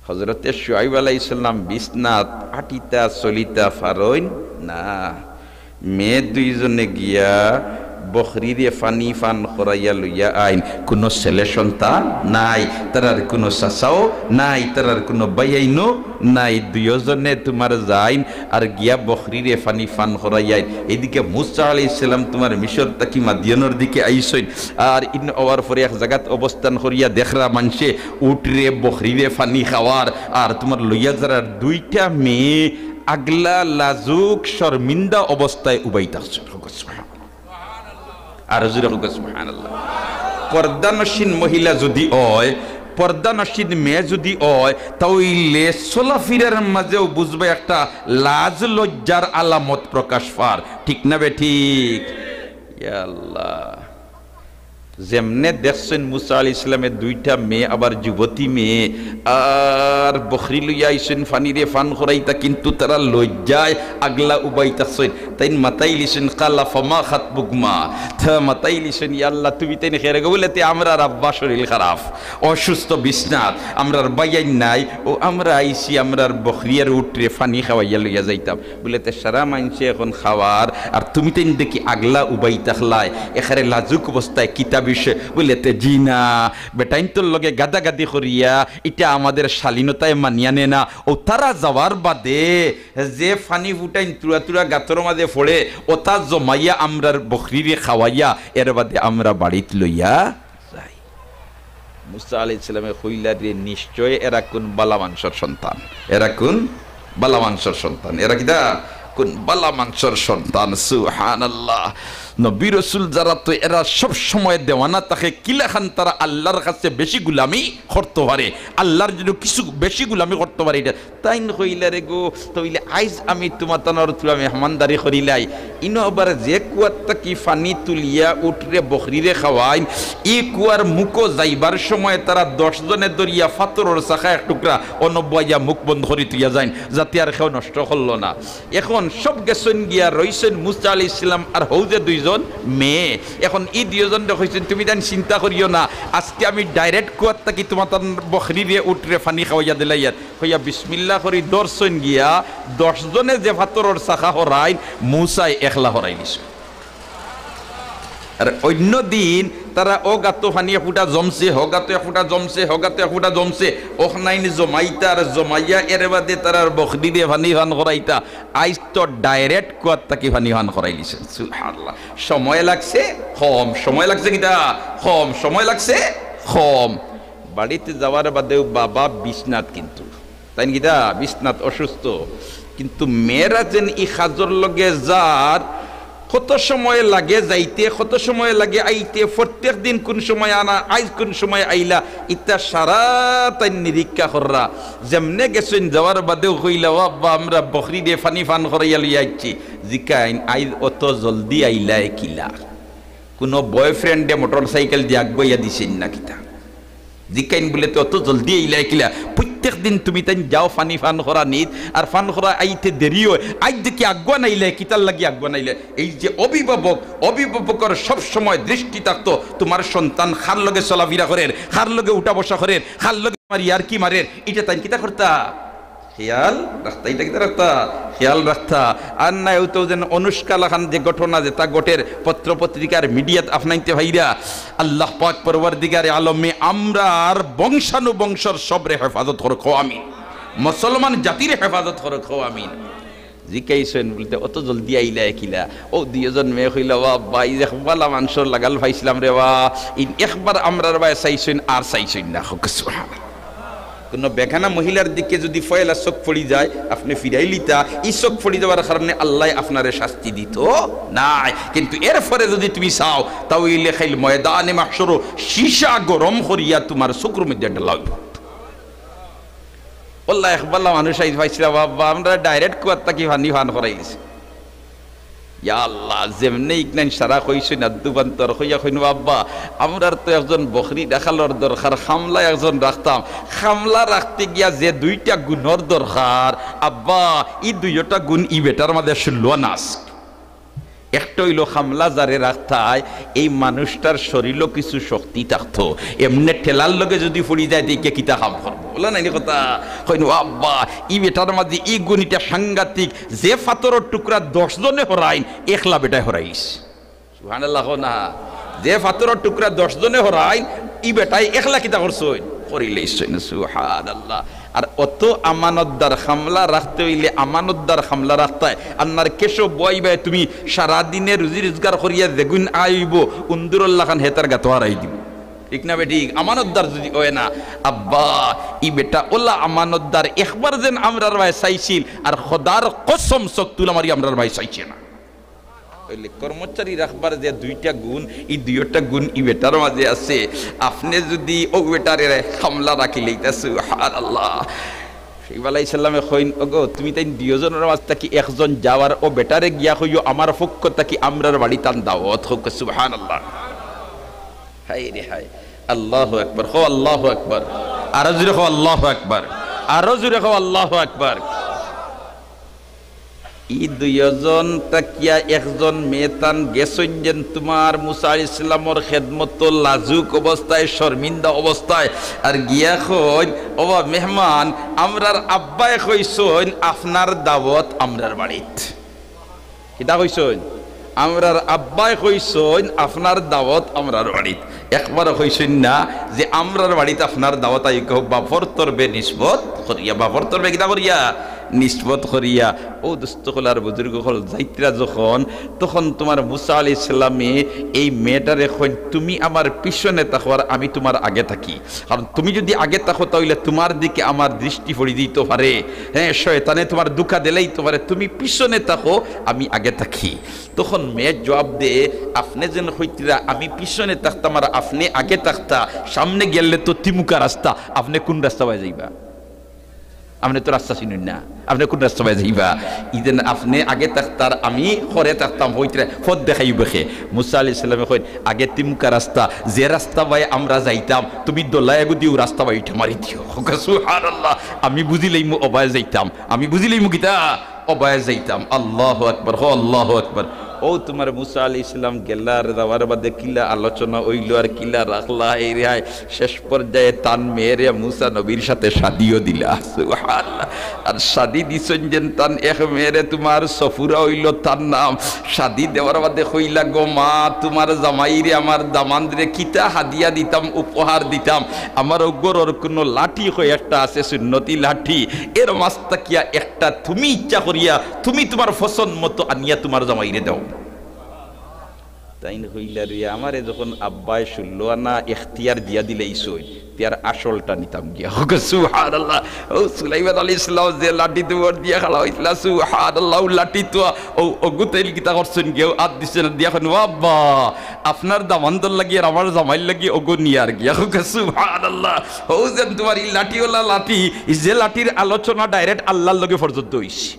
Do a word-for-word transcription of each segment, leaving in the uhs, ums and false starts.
হজরতে শুআইব আলাইহিস সালাম বিছনাত আটিতা চলিতা পারইন না। মেয়ে দুইজনে গিয়া বখরিরে পানি পান করাইয়া লইয়া আইন। কুনু ছেলে সন্তান নাই, তারার কুনু চাচাও নাই, তারার কুনু ভাইয়াইনও নাই। দুইজনে তুমার যাইন আর গিয়া বখরিরে পানি পান করাইয়া আইন। এদিকে মুসা আলাইহিস সালাম তুমার মিশর থাকি মাদিয়ানর দিকে আইছইন। আর ইন অওয়ার পরে এক জাগাত অবস্থান করিয়া দেখরা মানষে উটরে বখরিরে পানি খাওয়ার, আর তুমার লইয়া যারার দুইটা মেয়ে আগলা লাজুক শর্মিন্দা অবস্থায় উবাই থাকছইন। আর জোরে কউক্কা সুবহানাল্লাহ। পর্দানশীন মহিলা যুদি অয়, পর্দানশীন মেয়ে যুদি অয়, তা অইলে চলাফিরার মাঝেও বুঝবা একটা লাজ লজ্জার আলামত প্রকাশ পার, ঠিক না বেঠিক? ইয়া আল্লাহ। যেমনে দেখছইন মুসা আলাইহিস সালামে দুইটা মেয়ে, আবার যুবতী মেয়ে, আর বখরি লইয়া আইছইন পানিরে পান করাইতা, কিন্তু তারা লজ্জায় আগলা উবাই থাকছইন। তাইন মাতাইলিছইন, "কালা ফামা খাতবুকুমা।" তা মাতাইলিছইন, "ইয়া আল্লাহ, তুমি তাইন খেরে গো?" বুলে, "তে আমরার আব্বা শরীর খারাপ, অসুস্থ বিছনাত, আমরার ভাইয়াইন নাই, অউ আমরা আইছি, আমরার বখরি আর উটরে পানি খাওয়াইয়া লইয়া যাইতাম।" বুলে, "তে সারা মানষে এখন খাওয়ার, আর তুমি তাইন দেখি আগলা উবাই থাকলায়, একেবারে লাজুক অবস্থায়, কিতা বিষয়?" বুলে, "তে জি না, বেটাইন্তর লগে গাদাগাদি করিয়া, ইটা আমাদের শালীনতায় মানিয়া নে না। অউ তারা যাওয়ার বাদে যে পানি ফুটাইন তুরা তুরা গাতর মাঝে পড়ে, অতা জমাইয়া আমরার বখরিরে খাওয়াইয়া, এর বাদে আমরা বাড়িত লইয়া যাই।" মুসা আলাইহিস সালামে কইলা, "রে, নিশ্চয় এরা কুন বালা মানষর সন্তান, এরা কুন বালা মানষর সন্তান, এরা কিতা কুন বালা মানষর সন্তান।" সুবহানাল্লাহ। নবী রসুল যারা তো এরা সব সময় দেওয়ানা থাকে, কিলাখান তারা আল্লাহর কাছে বেশি গুলামি করতো পারে, আল্লাহর জন্য কিছু বেশি গুলামি করতো পারে। ইটা তাইন কইলা, "রে গো, তা অইলে আইজ আমি তুমাতানর তুরা মেহমানদারি করিলাই।" ইনো আবার যে কুয়ার থাকি পানি তুলিয়া উটরে বখরিরে খাওয়াইন, ই কুয়ার মুখো যাইবার সময় তারা দশ জনে ধরিয়া পাথরর চাকা এক টুকরা অনো বওয়াইয়া মুখ বন্ধ করি থইয়া যাইন, যাতে আর কেউ নষ্ট করলো না। এখন সব গেছইন গিয়া, রইছইন মুসা আলাইহিস সালাম আর হউ যে দুইজন মেয়ে। এখন ই দুইজনরে কইছইন, "তুমি তাইন চিন্তা করিও না, আজকে আমি direct কুয়ার থাকি তুমাতান বখরিরে উটরে পানি খাওয়াইয়া দিলাইয়ার।" কইয়া বিসমিল্লাহ করি ধরছইন গিয়া, দশ জনে যে পাথরর চাকা হরাইন, মুসায় একলা হরাইলিছইন। আর অইন্য দিন তারা অউ গাতো পানি এক ফুটা জমছে, হউ গাতো এক ফুটা জমছে, হউ গাতো এক ফুটা জমছে, অখনাইন জমাইতা আর জমাইয়া এর বাদে তারার বখরিরে পানি পান করাইতা। আইজ তো direct কুয়ার থাকি পানি পান করাইলিছইন। সুবহানাল্লাহ। সময় লাগছে কম, সময় লাগছে কিতা? কম, সময় লাগছে কম। বাড়িত যাওয়ার বাদেউ বাবা বিছনাত, কিন্তু তাইন কিতা বিছনাত অসুস্থ, কিন্তু মেয়েরা যেন ই কাজর লগে যার, কত সময় লাগে যাইতে, কত সময় লাগে আইতে, প্রত্যেক দিন কুন সময় আনা, আইজ কুন সময় আইলা, ইতা সারা তাইন নিরীক্ষা কররা। যেমনে গেছইন যাওয়ার বাদেউ কইলা, "ও আব্বা, আমরা বখরিরে পানি পান করাইয়া লইয়া আইছি।" জিকাইন, "আইজ অত জলদি আইলায় কিলা? কুনু boyfriend-এ motorcycle দি আগুয়াইয়া দিছইন না কিতা?" জিকাইন বুলে, "তে অত জলদি আইলায় কিলা? প্রত্যেক দিন তুমি তাইন যাও পানি পান করানিত, আর পান করা আইতে দেরি অয়, আইজ দেখি আগুয়ান আইলায়, কিতার লাগি আগুয়ান আইলায়?" এই যে অভিভাবক, অভিভাবকর সব সময় দৃষ্টি থাকতো, তুমার সন্তান কার লগে চলাফিরা করের, কার লগে উঠা বসা করের, কার লগে মারি আর কি মারের, ইটা তাইন কিতা করতা? খেয়াল রাখতা, ইটা কিতা রাখতা? খেয়াল রাখতা। আর নায় অউ তো যেন অনুষ্কা লাখান যে ঘটনা যেতা ঘটের পত্র পত্রিকার মিডিয়াত আফনাইতে ভাইরা, আল্লাহ পাক পরওয়ারদিগারে আলমে আমরার বংশানুবংশর সবরে হেফাজত করউক, কও আমিন। মুসলমান জাতির হেফাজত করউক, কও আমিন। জিকাইছইন বুলে, "তে অত জলদি আইলায় কিলা?" অউ দুইজন মেয়ে কইলা, "ও আব্বা, ইজ এক বালা মানষর লাগাল পাইছলাম রে বা, ইন একবার আমরার বায় চাইছইন আর চাইছইন না।" কউক্কা সুবহানাল্লাহ। কুনু বেগানা মহিলার দিকে যুদি পয়লা চউখ পড়ি যায়, আপনে ফিরাইলিতা, ই চউখ পড়ি যাওয়ার কারণে আল্লায় আপনারে শাস্তি দিতো নায়। কিন্তু এরপরে যুদি তুমি চাও, তা অইলে কাইল ময়দানে মাহশরো সীসা গরম করিয়া তুমার চউখর মধ্যে ঢালা অইবো। অউলা এক বালা মানুষ আইজ পাইছলাম, আব্বা, আমরারে direct কুয়ার থাকি পানি পান করাইলিছে। ইয়া আল্লাহ, যেমনে ইকনাইন সারা কইছইন, আদ্দু বান্তর কইয়া কইন, "আব্বা, আমরার তো একজন বখরি রাখালর দরকার, কামলা একজন রাখতাম। কামলা রাখতে গিয়া যে দুইটা গুণর দরকার, আব্বা, ই দুইওটা গুণ ই বেটার মাঝে শুনলুয়ান আইজ।" একটা অইলো খামলা যারে রাখতায়, এই মানুষটার শরীরও কিছু শক্তি থাকতো, এমনে ঠেলার লগে যুদি পড়ি যায়, তে ইকে কিতা কাম করবো? বুঝলা নানি কথা? কইন, "ও আব্বা, ই বেটার মাঝে ই গুণ ইটা সাংঘাতিক, যে ফাত্তরর টুকরা দশ জনে হরাইন, একলা বেটায় হরাইলিছে।" সুবহানাল্লাহ কও না। যে ফাত্তরর টুকরা দশ জনে হরাইন, ই বেটায় একলা কিতা করছইন? করিলাইছইন। সুবহানাল্লাহ। আর অত আমানতদার খামলা রাখতে অইলে আমানতদার খামলা রাখতায়। আন্নার কেশব বইবায় তুমি সারাদিনে রুজি রোজগার করিয়া যেগুন আয় অইবো, উন্দুরর লাখান হে তার গাতো হারাই দিবো। ঠিক না বেঠিক? আমানতদার যুদি অয় না, আব্বা, ই বেটা অলা আমানতদার, একবার যেন আমরার বায় চাইছিল, আর খোদার কসম চোখ তুলা মারি আমরার বায় চাইছে না। অইলে কর্মচারী রাখবার যে দুইটা গুণ, ই দুইটা গুণ ই বেটার মাঝে আছে। আপনে যুদি অউ বেটারে খামলা রাখিলাইতা, সুবহানাল্লাহ। শুআইব আলাইহিস সালামে কইন, "ওগো, তুমি তাইন দুইওজনর মাঝ থাকি একজন যাও, আর অউ বেটারে গিয়া কইও, আমার পক্ষ থাকি আমরার বাড়িত তান দাওত অউক।" সুবহানাল্লাহ। হায় রে হায়। আল্লাহু আকবার। কও আল্লাহু আকবার। আরো জোরে কও আল্লাহু আকবার। আরো জোরে কও আল্লাহু আকবার। ই দুইওজন থাকিয়া একজন মেয়ে তান গেছইন যেন তুমার মুসা আলাইহিস সালামর খেদমতো লাজুক অবস্থায়, শর্মিন্দা অবস্থায়, আর গিয়া কইন, "ওবা মেহমান, আমরার আব্বায় কইছইন আপনার দাওত আমরার বাড়িত।" কিতা কইছইন? "আমরার আব্বায় কইছইন আপনার দাওত আমরার বাড়িত।" একবারও কইছইন না যে, "আমরার বাড়িত আপনার দাওত আইউক্কা।" বাফর তরফে নিসবত করিয়া, বাফর তরফে কিতা করিয়া? নিসবত করিয়া। অউ দোস্ত অকল আর বুজুর্গ অকল, যাইতরা যখন, তখন তুমার মুসা আলাইহিস সালামে এই মেয়েটারে কইন, "তুমি আমার পিছনে থাকো আর আমি তুমার আগে থাকি।" কারণ তুমি যুদি আগে থাকো, তা অইলে তুমার দিকে আমার দৃষ্টি পড়ি দিতো পারে, হ্যাঁ, শয়তানে তুমার ধুকা দিলাইতো পারে। তুমি পিছনে থাকো, আমি আগে থাকি। তখন মেয়ে জুয়াব দে, "আপনে যেন কইতরা আমি পিছনে থাকতাম আর আপনে আগে থাকতা, সামনে গেলে তো তিমুকা রাস্তা, আপনে কুন রাস্তা বায় যাইবা? আপনে তো রাস্তা চিনইন না, আপনে কুন রাস্তা বায় যাইবা? ইদেন আপনে আগে থাকতা আর আমি পরে থাকতাম, কইতরা পথ দেখাইবা কে?" মুসা আলাইহিস সালামে কইন, আগে তিমুকা রাস্তা, যে রাস্তা বায় আমরা যাইতাম, তুমি দোলায় এগু দিও, রাস্তা বায় ইটা মারি দিও। কউক্কা সুবহানাল্লাহ। আমি বুঝিলাইমু অবায় যাইতাম, আমি বুঝিলাইমু কিতা? অবায় যাইতাম। আল্লাহু আকবার, কও আল্লাহু আকবার। অউ তুমার মুসা আলাইহিস সালাম গেলা আর যাওয়ার বাদে কিলা আলোচনা অইলো আর কিলা রাখলা, হায় রে হায়। শেষ পর্যায়ে তান মেয়েরে মুসা নবীর সাথে শাদিও দিলা। সুবহানাল্লাহ। আর শাদি দিছইন যেন তান এক মেয়েরে, তুমার সফুরা অইলো তার নাম। শাদি দেওয়ার বাদে কইলা, "গো মা, তুমার জামাইরে, আমার দামান্দরে কিতা হাদিয়া দিতাম, উপহার দিতাম? আমার অউ ঘরর কুনু লাঠি কয় একটা আছে, সুন্নতি লাঠি, এর মাঝ থাকিয়া একটা তুমি ইচ্ছা করিয়া, তুমি তুমার পছন্দ মতো আনিয়া তুমার জামাইরে দেও।" তাইন কইলা, "রে, আমারে যখন আব্বায় ষোলো আনা এখতিয়ার দিয়া দিলাইছইন, তে আর আসলটা নিতাম গিয়া।" কউক্কা সুবহানাল্লাহ। অউ সুলাইমান আলাইহিস সালাম যে লাঠি তো ভর দিয়া খাড়া অইছিলা, সুবহানাল্লাহ, অউ লাঠি তো অউ, অগু তাইন কিতা করছইন গিয়া, অউ আত দিছইন, দিয়া কইন, "ও আব্বা, আপনার দামান্দর লাগি আর আমার জামাইর লাগি অগু নিয়ার গিয়া।" কউক্কা সুবহানাল্লাহ। অউ যেন তুমার ই লাঠিওয়ালা লাঠি, ই যে লাঠির আলোচনা direct আল্লার লগে পর্যন্ত অইছে।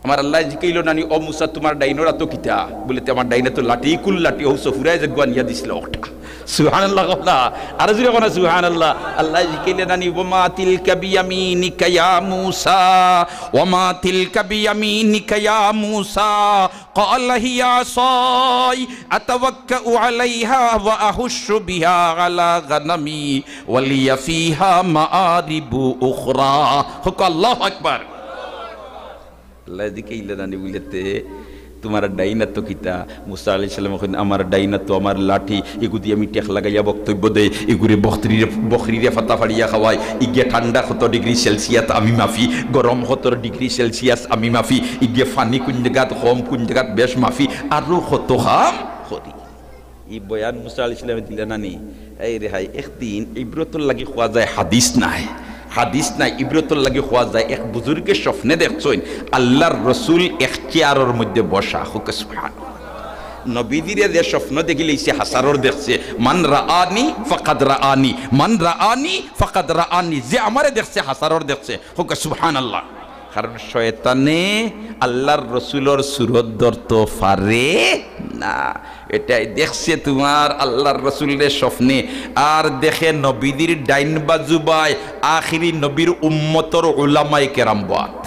আমার আল্লায় জিকাইলো নানি, "ও মুসা, তুমার ডাইনর আতো কিতা?" বুলে, "তে আমার ডাইন আতো লাঠি, কুন লাঠি?" "অউ সফুরায় যেগু আনিয়া দিছলা অটা।" সুবহানাল্লাহ কও না। আরো জোরে কও না সুবহানাল্লাহ। আল্লায় জিকাইলা নানি, "ওমা তিলকা বিয়ামিনিকা ইয়া মুসা, ওমা তিলকা বিয়ামিনিকা ইয়া মুসা।" قال هي عصاي أتوكأ عليها وأهش بها على غنمي ولي فيها مآرب أخرى। কউক্কা আল্লাহু আকবার। আল্লায় জিকাইলা নানি বুলে, "তে তুমার ডাইন আতো কিতা?" মুসা আলাইহিস সালামে কইন, "আমার ডাইন আতো আমার লাঠি, ইগু দি আমি টেক লাগাইয়া বক্তব্য দেই, ইগুরে বকরিরে, বকরিরে পাতা ফাড়িয়া খাওয়াই, ইগিয়ে ঠান্ডা কত ডিগ্রি সেলসিয়াস আমি মাপি, গরম কত ডিগ্রি সেলসিয়াস আমি মাপি, ইগিয়ে পানি কুন জাগাত কম, কুন জাগাত বেশ মাপি, আরো কত কাম করি।" ই বয়ান মুসা আলাইহিস সালামে দিলা নানি? হায় রে হায়, একদিন ইবরতর লাগি কওয়া যায় হাদিস নায়, হাদিস নায়, ইবরতর লাগি কওয়া যায়। এক বুজুর্গে স্বপ্নে দেখছইন আল্লার রসুল এক চেয়ারর মধ্যে বসা। কউক্কা সুবহানাল্লাহ। নবীজিরে যে স্বপ্ন দেখিলাইছে, হাছারর দেখছে, "মান রাআনি ফাকাদ রাআনি, মান রাআনি ফাকাদ রাআনি", যে আমারে দেখছে, হাছারর দেখছে। কউক্কা সুবহানাল্লাহ। কারণ শয়তানে আল্লার রসুলর সুরত ধরতো পারে না। এটাই দেখছে তুমার আল্লার রসুলরে স্বপ্নে, আর দেখে নবীজির ডাইন বাজু বায় আখিরি নবীর উম্মতর উলামায়ে কেরাম বওয়াত।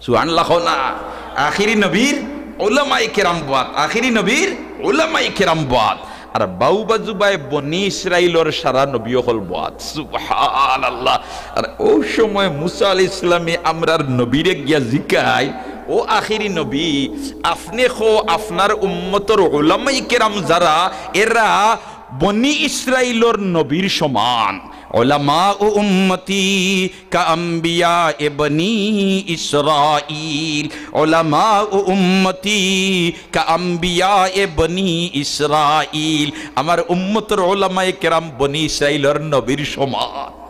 সুবহানাল্লাহ কও না। আখিরি নবীর উলামায়ে কেরাম বওয়াত, আখেরি নবীর উলামায়ে কেরাম বওয়াত। আর বাউ বাজু বায় বনি ইসরাইলর সারা নবী অকল বওয়াত। সুবহানাল্লাহ। আর অউ সময় মুসা আলাইহিস সালামে আমরার নবীরে গিয়া জিকাইন, "ও আখেরি নবী, আপনে কও আপনার উম্মতর উলামায়ে কেরাম যারা, এরা বনি ইসরাইলর নবীর সমান।" উলামা ও উম্মতি কাআম্বিয়া এ বনি ইসরাইল, উলামা ও উম্মতি কাআম্বিয়া এ বনি ইসরাইল। আমার উম্মতর উলামায়ে কেরাম বনি ইসরাইলর নবীর সমান।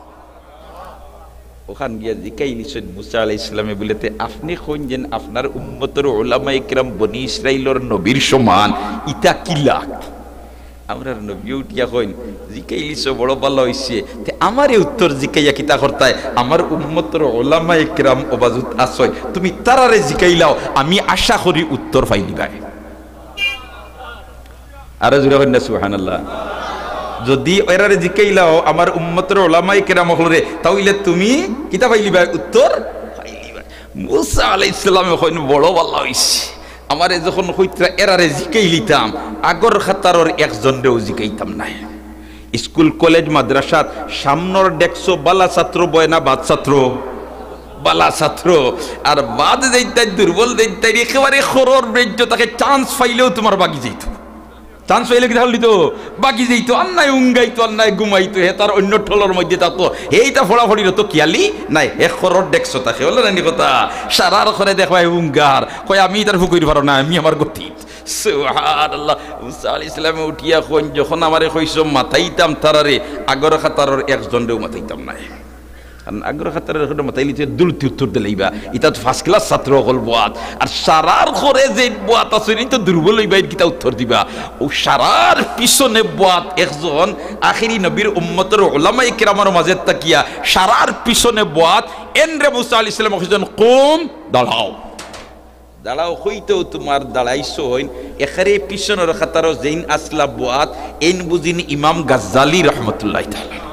অখান গিয়া জিকাইলিছইন মুসা আলাইহিস সালামে, বুলে, "তে আপনে কইন যেন আপনার উম্মতর উলামায়ে কেরাম বনি ইসরাইলর নবীর সমান, ইতা কিলা?" আমরার নবীয়ে উঠিয়া কইন, "জিকাইলিছো, বড় ভালা অইছে। তে আমারে উত্তর জিকাইয়া কিতা করতায়? আমার উম্মতর উলামায়ে কেরাম অউ বাজুত আছইন, তুমি তারারে জিকাইলাও, আমি আশা করি উত্তর পাইলিবায়।" আরো জোরে কইন না, সুবহানাল্লাহ। যদি এরারে জিকাইলাও, আমার উম্মতর উলামায়ে কেরাম অকলরে, তা অইলে তুমি কিতা পাইলিবায়? উত্তর পাইলিবায়। মুসা আলাইহিস সালামে কইন, "বড় ভালা অইছে।" আমারে যখন কইতরা এরারে জিকাইলিতাম, আগর কাতারর একজনরেও জিকাইতাম নায়। স্কুল, কলেজ, মাদ্রাসাত সামনর ডেস্কো ভালা ছাত্র বয় না বাদ ছাত্র? ভালা ছাত্র। আর বাদ যেইতাইন, দুর্বল যেইতাইন, একেবারে খরর ব্রেইনটা থাকে, চান্স পাইলেও তুমার বাগি যাইতো। চান্স পাইলে কিতা করলিতো? বাগি যাইতো, আর নায় উঙ্গাইতো, আর নায় ঘুমাইতো, হে তার অইন্য ঠলর মধ্যে থাকতো, হে ইতা পড়াপড়ির অত খিয়ালি নাই, হে খরর ডেস্কো থাকে, অলা নানি কথা? সারার খরে দেখবায় উঙ্গার, কয়, "আমি ইতার ফুকইর পারো না, আমি আমার গতিত।" সুবহানাল্লাহ। মুসা আলাইহিস সালামে উঠিয়া কইন, "যখন আমারে কইছো মাতাইতাম তারারে, আগর কাতারর একজনরেও মাতাইতাম নায়।" কারণ আগর কাতারর একজনরে মাতাইলিতে দুলতি উত্তর দিলাইবা। ইতা তো ফার্স্ট ক্লাস ছাত্র অকল বওয়াত। আর সারার খরে যে বওয়াত আছে, ই তো দুর্বল অইবা, ইন কিতা উত্তর দিবা? অউ সারার পিছনে বওয়াত একজন আখেরি নবীর উম্মতর উলামায়ে কেরামর মাঝে থাকিয়া সারার পিছনে বওয়াত, এনরে মুসা আলাইহিস সালামে কইছইন, "কুম, দাঁড়াও।" দাঁড়াও কইতেউ তুমার দাঁড়াইছইন, একেবারে পিছনর কাতারো যেইন আছলা বওয়াত, এইন বুঝিন ইমাম গাজ্জালী রহমতুল্লাহি তাআলা।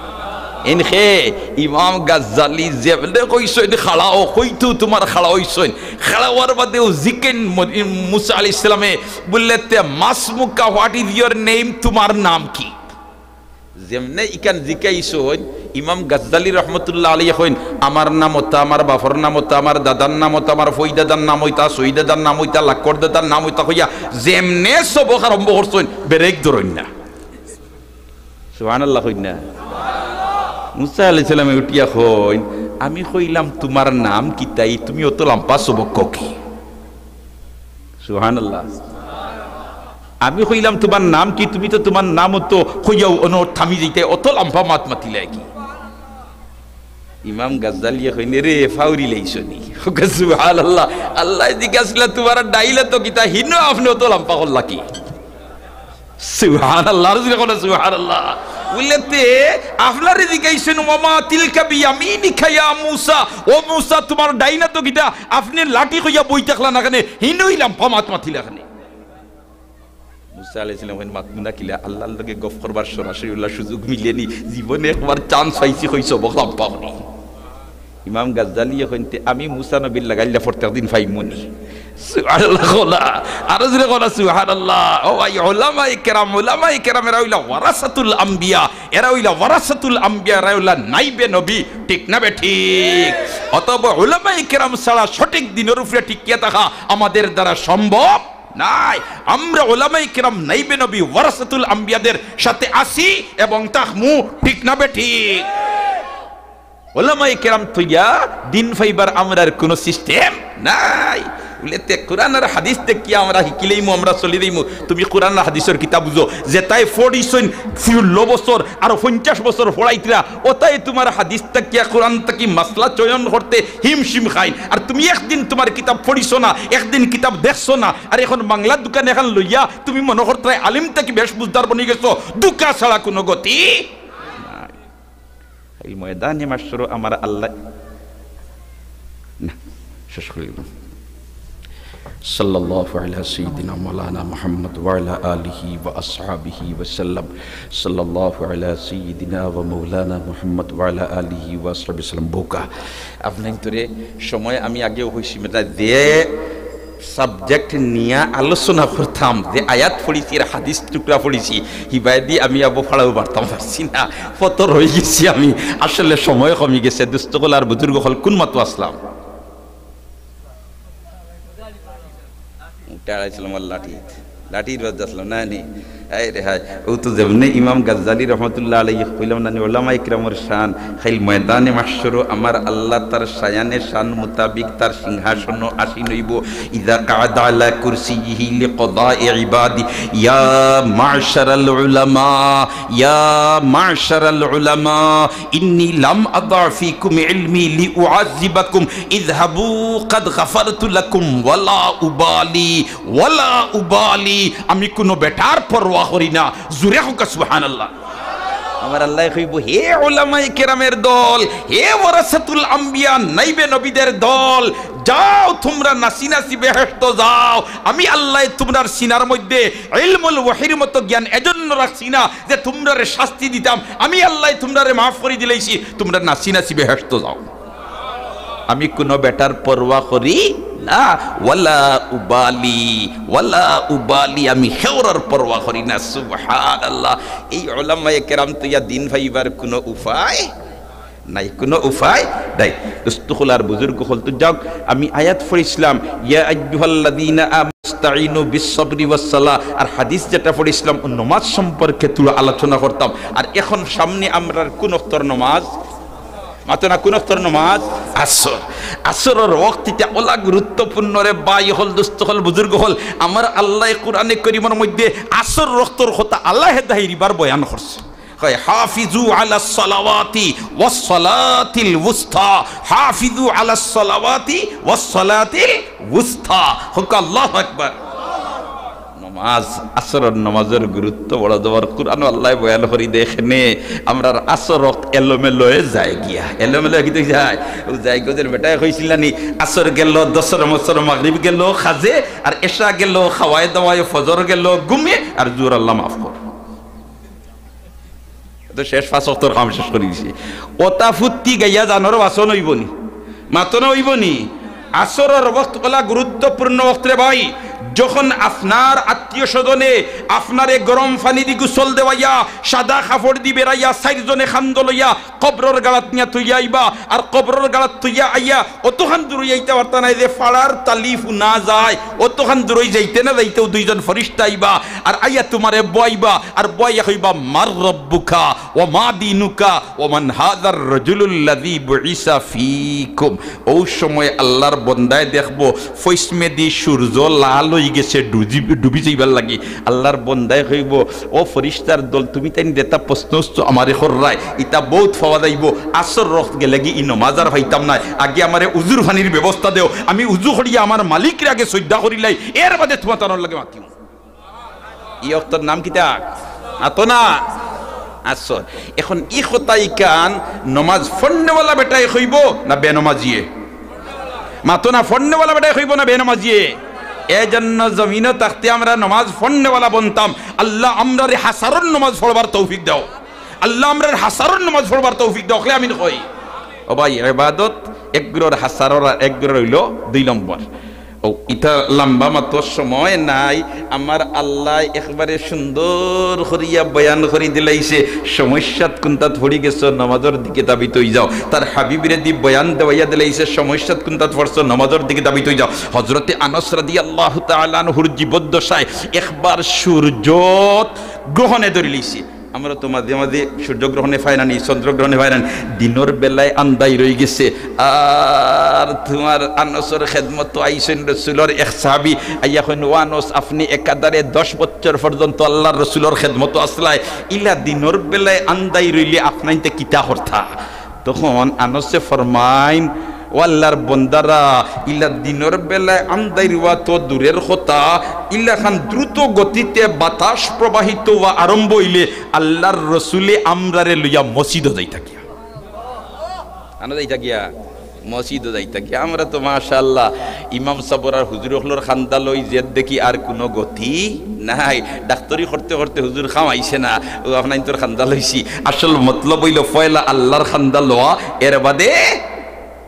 এইন কে? ইমাম গাজ্জালী। যেমনে কইছইন খাড়াও, কইতেউ তুমার খাড়া অইছইন। খাড়া অওয়ার বাদেউ জিকাইন ম-, মুসা আলাইহিস সালামে, বুলে, "তে মা ইসমুকা, what is your name, তুমার নাম কি?" যেমনে ইখান জিকাইছইন, ইমাম গাজ্জালী রহমতুল্লাহ আলাইহি কইন, "আমার নাম অতা, আমার বাপর নাম অতা, আমার দাদার নাম অতা, আমার ফইদাদার নাম অইতা, সইদাদার নাম অইতা, লাক্কর দাদার নাম অইতা" কইয়া যেমনে সবক আরম্ভ করছইন, ব্রেক ধরইন না। সুবহানাল্লাহ কইন না। মুসা আলাইহিস সালামে উঠিয়া কইন, "আমি কইলাম তুমার নাম কিতা, তুমি অত লাম্বা সবক কও কি?" সুবহানাল্লাহ। আমি কইলাম, "তুমার নাম কি?" তুমি তো তুমার নাম অত কইয়াউ অনো থামি যাইতায়, অত লাম্বা মাত মাতিলায় কি? ইমাম গাজ্জালিয়ে কইন, "রে, ফাউরিলাইছো নি?" সুবহানাল্লাহ। আল্লায় জিকাইছলা, "তুমার ডাইন আতো কিতা, হিনো আপনে অত লাম্বা করলা কি?" সুবহানাল্লাহ, আরো জোরে কও না, সুবহানাল্লাহ। বুলে, "তে আপনারে জিকাইছইন, ওয়া মা তিলকা বিয়ামিনিকা ইয়া মুসা, ও মুসা, তুমার ডাইন আতো কিতা, আপনে লাঠি কইয়া বই থাকলা না কেনে, হিনো লাম্বা মাত মাতিলা কেনে?" মুসা আলাইহিস সালামে কইন, "মাতমু না কিলা, আল্লার লগে গফ করবার সরাসরি অলা সুযোগ মিলে নি, জীবনে একবার চান্স পাইছি, কইছি সবক লাম্বা করি।" ইমাম গাজ্জালিয়ে কইন, "তে আমি মুসা নবীর লাগাইল্লা প্রত্যেক দিন পাইমু নি?" সুবহানাল্লাহ কও না, আরো জোরে কও না, সুবহানাল্লাহ। ও ভাই, উলামায়ে কেরাম, উলামায়ে কেরাম এরা অইলা ওয়ারাসাতুল আম্বিয়া, এরা অইলা ওয়ারাসাতুল আম্বিয়া, এরা অইলা নাইবে নবী, ঠিক না বেঠিক? অতএব উলামায়ে কেরাম ছাড়া সঠিক দ্বীনর উপরে টিকিয়া থাকা আমাদের দ্বারা সম্ভব নায়। আমরা উলামায়ে কেরাম নাইবে নবী ওয়ারাসাতুল আম্বিয়াদের সাথে আছি এবং থাকমু, ঠিক না বেঠিক? উলামায়ে কেরাম থইয়া দ্বীন পাইবার আমরার কুনু সিস্টেম নাই। বুলে, "তে কুরআন আর হাদিস থাকিয়া আমরা হিকিলাইমু, আমরা চলিলাইমু।" তুমি কুরআন আর হাদিসর কিতাব বুঝো, যেতায় পড়িছইন ষোলো বছর আর পঞ্চাশ বছর পড়াইতরা, অতায় তুমার হাদিস থাকিয়া কুরআন থাকি মাসলা চয়ন করতে হিমশিম খাইন। আর তুমি একদিন তুমার কিতাব পড়িছো না, একদিন কিতাব দেখছো না, আর এখন বাংলার দোকান এখান লইয়া তুমি মনো করতরায় আলিম থাকি বেশ বুঝদার বনি গেছো, ধুকা ছাড়া কুনু গতি নাই। এই ময়দানে মাশরো আমার আল্লাহ, না, শেষ করি দিলাম। সাল্লাল্লাহু আলা সাইয়্যিদিনা মাওলানা মুহাম্মদ ওয়া আলা আলিহি ওয়া আসহাবিহি ওয়া সাল্লাম। সাল্লাল্লাহু আলা সাইয়্যিদিনা ওয়া মাওলানা মুহাম্মদ ওয়া আলা আলিহি ওয়া আসহাবিহি ওয়া সাল্লাম। বোকা। আপনাইন্তরে সময় আমি আগেও কইছি, বেটা, যে সাবজেক্ট নিয়া আলোচনা করতাম, যে আয়াত পড়ছি আর হাদিস টুকরা পড়ছি, হিবায়দি আমি আবু ফাড়াও বাড়তাম পারছি না, ফতর অইগেছি আমি। আসলে সময় কমি গেছে। দুস্ত অকল আর বুজুর্গ অকল, কুন মাতো আছলাম? উঠে আড়াইছিলাম আর লাঠি, লাঠির বাদ আসলাম না নি। এই রে হায়, ও তো যেমনে ইমাম গাজ্জালী রহমতুল্লাহ আলাইহি কইলাম না নি, ওলামা ইকরামর শান, খাইল ময়দানে মাহশরও আমার আল্লাহ তার শায়ানে শান মোতাবিক তার সিংহাসনও আসীন অইবো। ইযা কাআদা আলা কুরসিয়িহি লিকাদাই ইবাদি, ইয়া মা'শারাল উলামা, ইয়া মা'শারাল উলামা, ইন্নী লাম আদা ফীকুম ইলমী লিউআযযিবাকুম, ইযহাবু কাদ গাফারতু লাকুম ওয়ালা উবালি, ওয়ালা উবালি, আমি কুনু বেটার পরোয়া করি না। জুরে কউক্কা সুবহানাল্লাহ। আমার আল্লায় কইবো, হে উলামায়ে কেরামের দল, হে ওয়ারাসাতুল আম্বিয়া, নাইবে নবীদের দল, যাও তুমরা নাচি নাচি বেহেশতো যাও। আমি আল্লায় তুমরার সিনার মধ্যে ইলমুল ওহীর মতো জ্ঞান এজন্য রাখছি না যে তুমরারে শাস্তি দিতাম, আমি আল্লায় তুমরারে মাফ করি দিলাইছি, তুমরা নাচি নাচি বেহেশতো যাও। আমি কুনু বেটার পরোয়া করি না, ওয়ালা উবালি, ওয়ালা উবালি, আমি কেউরর পরোয়া করি না। সুবহানাল্লাহ। এই উলামায়ে কেরাম থইয়া দিন পাইবার কুনু উপায় নাই, কুনু উপায় নাই। দুস্ত অকল আর বুজুর্গ অকল, তো যাউক, আমি আয়াত পড়ছিলাম, ইয়া আইয়ুহাল্লাযীনা আমানু ইস্তাঈনু বিস সাবরি ওয়াস সালাহ, আর হাদিস যেটা পড়ছিলাম, ও নমাজ সম্পর্কে থুড়া আলোচনা করতাম। আর এখন সামনে আমরার কুন ওয়াক্তর নমাজ? মাতো না, কুন ওয়াক্তর নমাজ? আসর। আসরর ওয়াক্ত ইটা অলা গুরুত্বপূর্ণ রে ভাই অকল, দুস্ত অকল, বুজুর্গ অকল। আমার আল্লায় কোরআনে করিমর মধ্যে আসর ওয়াক্তর কথা আলাদা করিয়া বয়ান করছে। কয়, হাফিজু আলাস সালাওয়াতি ওয়াস সালাতিল উস্তা, হাফিজু আলাস সালাওয়াতি ওয়াস সালাতিল উস্তা। কউক্কা আল্লাহু আকবার। নমাজ, আসরর নমাজর গুরুত্ব বড় জবর। কোরআনো আল্লায় বয়ান করি দেখনে, আমরার আসর ওয়াক্ত এলোমেলো অই যায় গিয়া। এলোমেলো অই কিতা যায়? ও যায় গিয়া, যে বেটায় কইছিল না নি, আসর গেল দশর মসর, মাগরিব গেল কাজে, আর এশা গেল খাওয়ায় দাওয়ায়, ফজর গেল ঘুমে, আর জুহর আল্লাহ মাফ কর। তো শেষ পাঁচ ওয়াক্তর কাম শেষ করি দিছে। ওতা ফুত্তি গাইয়া জানর বাসন অইবো নি? মাতো না, অইবো নি? আসরর ওয়াক্ত অলা গুরুত্বপূর্ণ ওয়াক্ত রে ভাই, যখন আপনার আত্মীয় স্বজনে আপনারে গরম পানি দি গোসল দেওয়াইয়া, সাদা কাপড় দি বেড়াইয়া, চাইরজনে কান্দো লইয়া কবরর গাড়াত নিয়া থইয়া আইবা, আর কবরর গাড়াত থইয়া আইয়া অতখান দূরই আইতা পারতা নায় যে ফাড়ার তালি হুনা যায়, অতখান দূরই যাইতে না যাইতেউ দুইজন ফিরিস্তা আইবা, আর আইয়া তুমারে বওয়াইবা, আর বওয়াইয়া কইবা, মান রাব্বুকা ওয়া মা দীনুকা ওয়া মান হাযার রাজুলুল্লাযী বুইসা ফীকুম। অউ সময় আল্লাহর বন্দায় দেখবো, ফইসমেদি সূর্য লাল অইগেছে, ডুজি-, ডুবি যাইবার লাগি। আল্লাহর বন্দায় কইবো, ও ফিরিস্তার দল, তুমি তাইন যেতা প্রশ্ন উত্তর আমারে কররায়, ইতা বউত পাওয়া যাইবো। আসর ওয়াক্ত গেলেগি ই নমাজ আর পাইতাম নায়। আগে আমারে উজুর পানির ব্যবস্থা দেও, আমি উজু করিয়া আমার মালিকরে আগে সইজদা করিলাই, এর বাদে তুমাতানর লগে মাতিমু। ই ওয়াক্তর নাম কিতা? মাতো না? আসর। এখন ই কথা ইখান নমাজ পড়নেওয়ালা বেটায় কইবো না বেনমাজিয়ে? মাতো না, পড়নেওয়ালা বেটায় কইবো না বেনমাজিয়ে? এজন্য জমিনো থাকতে আমরা নমাজ পড়নেওয়ালা বনতাম। আল্লাহ আমরারে হাছারর নমাজ পড়বার তৌফিক দেও। আল্লাহ আমরারে হাছারর নমাজ পড়বার তৌফিক দেও। অকলে আমিন কই। ও ভাই, ইবাদত একগুরর হাছারর আর একগুরর অইলো দুই নম্বর। ও, ইতা লাম্বা মাতর সময় নাই। আমার আল্লায় একবারে সুন্দর করিয়া বয়ান করি দিলাইছে, সমস্যাত কুন্তাত পড়ি গেছো, নমাজর দিকে ধাবিত অই যাও। তার হাবিবরে দি বয়ান দেওয়াইয়া দিলাইছে, সমস্যাত কুন্তাত পড়ছো, নমাজর দিকে ধাবিত অই যাও। হযরতে আনাস রাদিয়াল্লাহু তাআলা আনহুর জীবদ্দশায় একবার সূর্যত গ্রহণে ধরিলিছে। আমরা তো মাঝে মাঝে সূর্যগ্রহণে পাই না নি, চন্দ্রগ্রহণে পাই না নি। দিনর বেলায় আন্দাইর অই গেছে, আর তুমার আনসর খেদমতো আইছইন রসুলর এক সাহাবী, আইয়া কইন, "ও আনস, আপনে একাধারে দশ বছর পর্যন্ত আল্লাহর রসুলর খেদমতো আছলায়, ইলা দিনর বেলায় আন্দাইর অইলে আপনাইনতে কিতা করতা?" তখন আনসে ফরমাইন, "ও আল্লাহর বন্দারা, ইলা দিনর বেলায় আন্দাইর অওয়া তো দূরের কথা, ইলাখান দ্রুত গতিতে বাতাস প্রবাহিত অওয়া আরম্ভ অইলে আল্লাহর রসুলে আমরারে লইয়া মসজিদো যাইতা গিয়া।" আনো যাইতা গিয়া? মসজিদো যাইতা গিয়া। আমরা তো মাশাআল্লাহ ইমাম সাবর আর হুজুর অকলর কান্দা লই জেদ দেখি আর কুনু গতি নাই। ডাক্তরি করতে করতে হুজুর কাম আইছে না, ও আপনাইনতর কান্দা লইছি। আসল মতলব অইলো পয়লা আল্লাহর কান্দা লওয়া, এর বাদে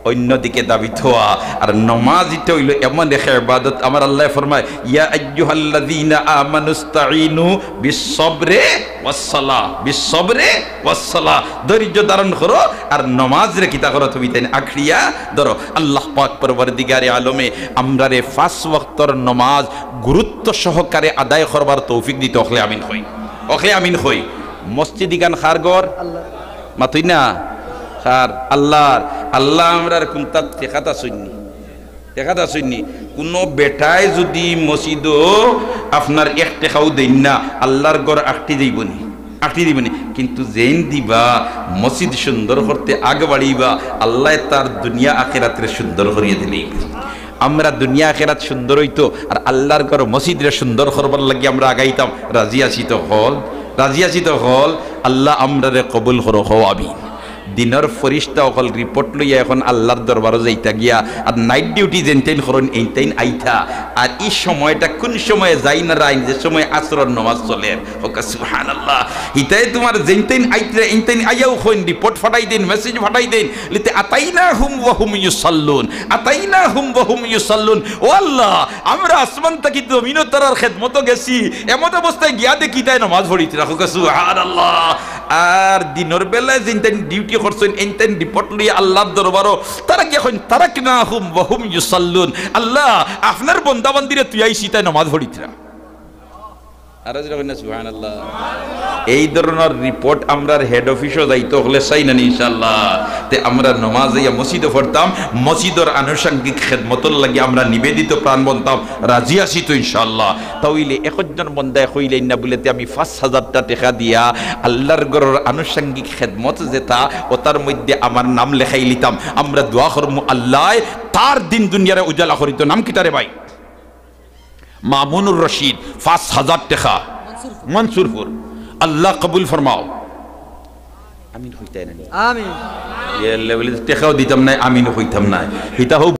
অন্যদিকে ধাবিত হওয়া। আর নমাজ ইটা অইলো এমন এক ইবাদত, আমার আল্লায় ফরমায়, "ইয়া আইয়ুহাল্লাযীনা আমানুস্তাইনু বিসসবরে ওয়াসসালাহ, বিসসবরে ওয়াসসালাহ।" ধৈর্য ধারণ করো আর নমাজরে কিতা করো, তুমি তাইন আঁকড়িয়া ধরো। আল্লাহ পাক পরওয়ারদিগারে আলমে আমরারে পাঁচ ওয়াক্তর নমাজ গুরুত্ব সহকারে আদায় করবার তৌফিক দিতো। অকলে আমিন কই, অকলে আমিন কই। মসজিদ ইখান কার ঘর? মাতইন না? কার? আল্লাহর। আল্লাহ আমরার কুন্তা টেকাত আছইন নি? টেকাত আছইন নি? কুনু বেটায় যুদি মসজিদো আপনার এক টেকাও দেইন না, আল্লাহর ঘর আঁকড়ি যাইবো নি? আঁকড়ি যাইবো নি? কিন্তু যেইন দিবা, মসজিদ সুন্দর করতে আগ বাড়িবা, আল্লায় তার দুনিয়া আখেরাতরে সুন্দর করিয়া দিলে। আমরা দুনিয়া আখেরাত সুন্দর অইতো আর আল্লাহর ঘর মসজিদরে সুন্দর করবার লাগি আমরা আগাইতাম। রাজি আছি তো অকল? রাজি আছি তো অকল? আল্লাহ আমরারে কবুল করো, কও আমিন। দিনর ফিরিস্তা অকল রিপোর্ট লইয়া এখন আল্লাহর দরবারো যাইতা গিয়া, আর নাইট ডিউটি যেইন তাইন করইন, এইন তাইন আইতা। আর ই সময়টা কুন সময়ে যাইন আর আইন? যে সময় আসরর নমাজ চলের। কউক্কা সুবহানাল্লাহ। হিতায় তুমার যেইন তাইন আইতরা, এইন তাইন আইয়াউ কইন, রিপোর্ট ফাটাই দেইন, মেসেজ ফাটাই দেইন, লিতে আতাইনাহুম ওয়া হুম ইউসাল্লুন, আতাইনাহুম ওয়া হুম ইউসাল্লুন। ও আল্লাহ, আমরা আসমান থাকি জমিনো তারার খেদমতো গেছি, এমন অবস্থায় গিয়া দেখি তাই নমাজ পড়িতরা। কউক্কা সুবহানাল্লাহ। আর দিনর বেলায় যেইন তাইন ডিউটি করছইন, এইন তাইন রিপোর্ট লইয়া আল্লাহর দরবারো, তারা গিয়া কইন, "তারাকনাহুম ওয়া হুম ইউসাল্লুন।" আল্লাহ, আপনার বন্দাবান্দিরে থুইয়া আইছি, তাই নমাজ পড়িতরা। আরো জোরে কইন না, সুবহানাল্লাহ। এই ধরনর রিপোর্ট আমরার হেড অফিসো যাইতো অকলে চাই না নি ইনশাআল্লাহ। তে আমরা নমাজ আইয়া মসজিদো পড়তাম, মসজিদর আনুষঙ্গিক খেদমতর লাগি আমরা নিবেদিত প্রাণ বনতাম। রাজি আছি তো ইনশাআল্লাহ? তাইলে একজন বন্দায় কইলাইন না বুলে, "তে আমি পাঁচ হাজারটা টেকা দিয়া আল্লাহর ঘরর আনুষঙ্গিক খেদমত যেটা, ওটার মধ্যে আমার নাম লেখাইলিতাম।" আমরা দোয়া করমু, আল্লায় তার দিন দুনিয়ারে উজালা করিতো। নাম কিতা রে ভাই? মামুনুর রশিদ, পাঁচ হাজার টেকা, মনসুরপুর। আল্লাহ কবুল ফরমাও। আমিন কইতায় না নি? আমিন। ইয়ে আল্লাহ বলে, টেকাও দিতাম নায়, আমিনও কইতাম নায়। ইটা হউক